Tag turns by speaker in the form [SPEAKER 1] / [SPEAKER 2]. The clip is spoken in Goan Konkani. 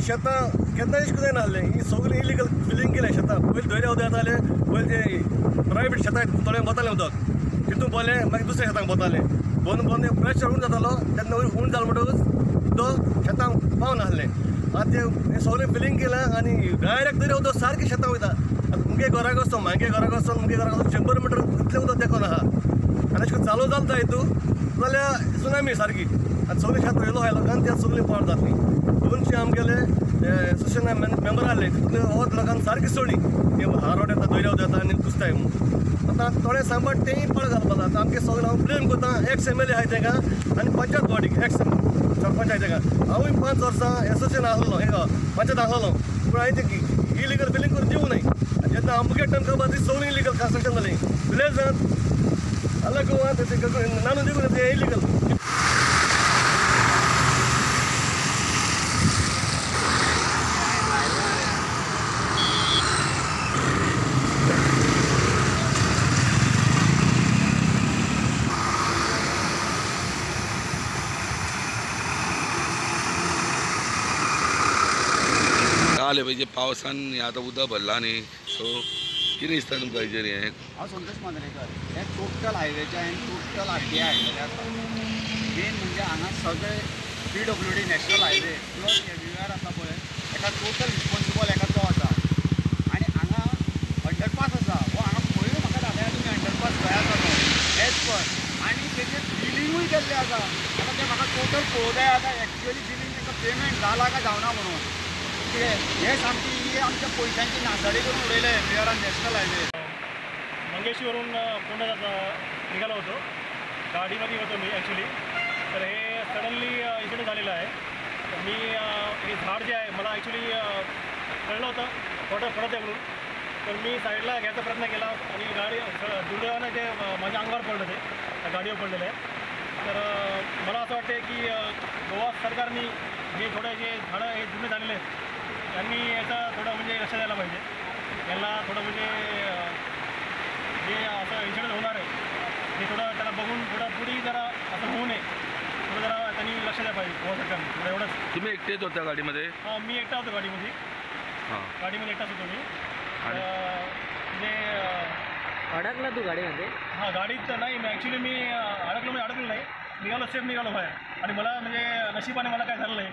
[SPEAKER 1] शेतां केन्ना इश्क जायना आसलें. ही सगळीं इलिगल फिलींग केलें शेतां. पयलीं दर्या उदक येतालें, पयलीं ते प्रायवेट शेतां थोडें वतालें उदक, तितून बोलें मागीर दुसऱ्या शेतांक वतालें. बंद बंद प्रेशर उण जातालो तेन्ना उण जालें म्हणटकूच उदक शेतांक पावनासलें. आतां तें सगळें फिलींग केलां आनी डायरेक्ट दर्या उदक सारकें शेतां वयता. आतां मुगे घराक वचो, मागे घराक वचोन, मुगे घराक वचोन 100 मिटर इतलें उदक देखोन आहा. आनी अशें करून चालू जाता हितू जाल्यार सुनामी सारकी. आनी सगळीं शेतां येयलो आहा लोकांक त्या सगळीं पाड जातली. 200 आमगेले एसोसिएशना मेंबर आहले तितूंतले वत लोकांक सारकी सोडली ती हारोड येता, दर्या येता आनी कुसताय म्हणून. आतां थोडे सांबाळ तेंय पाड घालपा. आतां आमगे सगळें हांव ब्लेम करता एक्स एम एल ए आहाय तेका आनी पंचायत बॉडीक, एक्स सरपंच आहाय तेका. हांवूय 5 वर्सां एसोसिएशन आहलो, हे पंचायत आहलो, पूण हांवें तें इलिगल फिलींग करून दिवं न्हय. जेन्ना आमगे टर्म खबर ती सगळीं इलिगल कन्स्ट्रक्शन जालीं विलेजांत, अलग गोवांत नानू दिवूं तें इलिगल.
[SPEAKER 2] जालें पळय पावसान आतां उदक भरलां न्ही, सो कितें दिसता तुमकां हेजेर? हें
[SPEAKER 3] हांव संतोष मांद्रेकर. हें टोटल हायवेचें हांवें टोटल आरटीआय हाडलेलें आसा. मेन म्हणजे हांगा सगळे PWD national highway plus everywhere आसा पळय, एका टोटल रिस्पोन्सिबल एका तो आसा. आनी हांगा अंडरपास आसा, हो हांगा पळय म्हाका दाखया तुमी अंडरपास खंय आसा तो एज पर. आनी तेजेर बिलिंगूय केल्लें आसा. आतां तें म्हाका टोटल पळोवंक जाय आतां एक्चुअली बिलींग तांकां पेमेंट जालां काय जावना म्हणून. कितें हें सामकी ही आमच्या पयशांची नासाडी करून उडयलें एमवीआरान नॅशनल हायवे.
[SPEAKER 4] मंगेशीवरून फोंडा निघालो होतो, गाडीमध्ये होतो मी ॲक्च्युली. तर हे सडनली इन्सिडेंट झालेलं आहे. तर मी हे झाड जे आहे मला ॲक्च्युली कळलं होतं पडत आहे म्हणून, तर मी साईडला घ्यायचा प्रयत्न केला आणि गाडी दुर्दैवानं ते माझ्या अंगावर पडलं, ते गाडीवर पडलेलं आहे. तर मला असं वाटतं की गोवा सरकारने जे थोडे जे झाडं हे जुने झालेले आहेत त्यांनी याचा थोडं म्हणजे लक्ष द्यायला पाहिजे. यांना थोडं म्हणजे जे असं इन्सिडंट होणार आहे ते थोडं त्याला बघून थोडं पुढे जरा असं होऊ नये, थोडं जरा त्यांनी लक्ष द्यायला पाहिजे गोवा सरकारने थोडं एवढंच.
[SPEAKER 2] तुम्ही एकटेच होता गाडीमध्ये?
[SPEAKER 4] हां, मी एकटा होतो गाडीमध्ये. हां, गाडीमध्ये एकटाच होतो मी. म्हणजे
[SPEAKER 5] अडकला तू गाडीमध्ये?
[SPEAKER 4] हां, गाडीत नाही मी ॲक्च्युली मी अडकलो, म्हणजे अडकलो नाही, निघालो सेफ निघालो बाहेर. आणि मला म्हणजे नशिबाने मला काय झालं नाही.